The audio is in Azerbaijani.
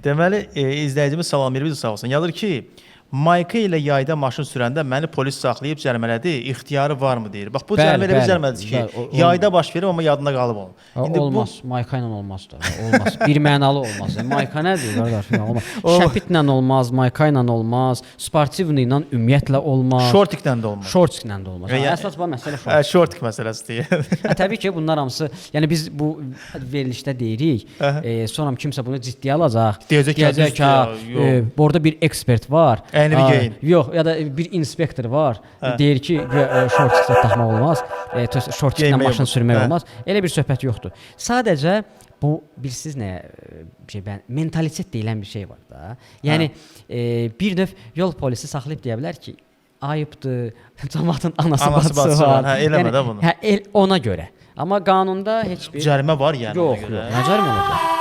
Deməli, izləyicimiz salamlayır bizi, sağ olsun. Yazır ki, mayka ilə yayda maşın sürəndə məni polis saxlayıb cərimələdi, ixtiyarı varmı deyir. Bax bu cərimə elə bir cərimədir ki, Bəli, yayda baş verir, amma yadında qalıb onun. Ha, olmaz, mayka ilə olmaz da. Olmaz. Bir mənalı olmaz. Yəni, mayka nədir qardaş? Ya, olmaz. Şəpitlə olmaz, mayka ilə olmaz, sportivni ilə ümumiyyətlə olmaz. Şortiklə də olmaz. Şortiklə də olmaz. Və Ha, əsas bu məsələ şort. Hə, şortik məsələsi deyir. Hə, təbii ki, bunlar hamısı, yəni biz bu verilişdə deyirik. Sonra kimsə bunu ciddiyə alacaq. Deyəcək ki, deyəcək ki, düzdür ya, yox. Orada bir ekspert var. Əynini Ha, geyin. Yox, ya da bir inspektor var. Deyir ki, güya, şortik zad taxmaq olmaz. Şortiklə Geyinmək maşın olmaz. sürmək olmaz. Elə bir söhbət yoxdur. Sadəcə bu bilirsiz nə şey mən mentalitet deyilən bir şey var da. Yəni bir növ yol polisi saxlayıb deyə bilər ki, ayıbdır, camaatın anası, Anası bacısı bacısı var. var. Hə, eləmə Yəni, də bunu. Hə, ona görə. Amma qanunda heç bir Cərimə var yəni yox, ona görə. yox, nə cərimə olacaq?